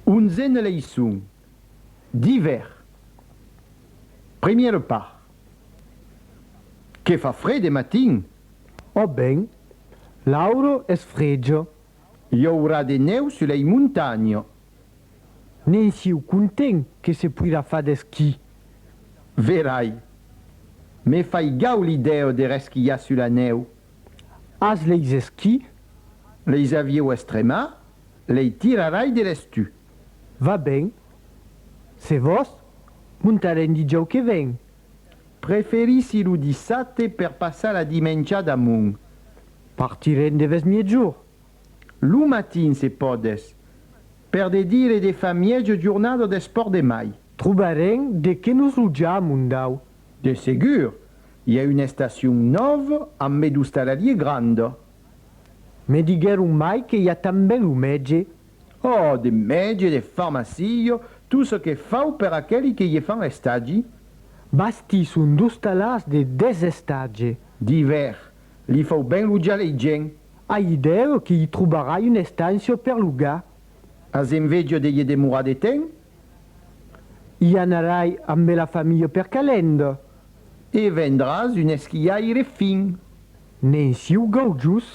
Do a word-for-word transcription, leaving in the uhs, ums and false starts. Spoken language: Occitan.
Onzena leiçon. D'ivèrn. Primièra part. Que fa freg de matin. Ò ben, l'aura es freja. I aurà de nèu sus lei montanhas. Ne'n siáu content que se poirà far d'esquí. Verai. Me fai gau l'idèa de resquilhar sus la nèu. As leis esquís? Leis aviáu estremats, lei tirarai de l'estiu. Va ben. Se vòs, montarem dijòu que ven. Preferissi lo dissabte per passar la dimenjada amont. Partirem de vèrs miègjorn. Lo matin, se pòdes. Per de dire de far mièja jornada d'espòrt de mai. Trobarem de qué nos lotjar amondaut. De segur, i a una estacion nòva ambe d'ostalariás grandas. Me diguèron mai que i a tanben lo mètge. Ò, de mètge, de farmacia, tot çò que fau per aqueli que i fan estagi. Bastisson d'ostalàs de dètz estatges. D'ivèrn, li fau ben lotjar lei gents. Ai idèa que i trobarai una estància per logar. As enveja de i demorar de temps? I anarai ambe la familha per calenda. E vendràs un esquiaire fin. Ne'n siáu gaujós.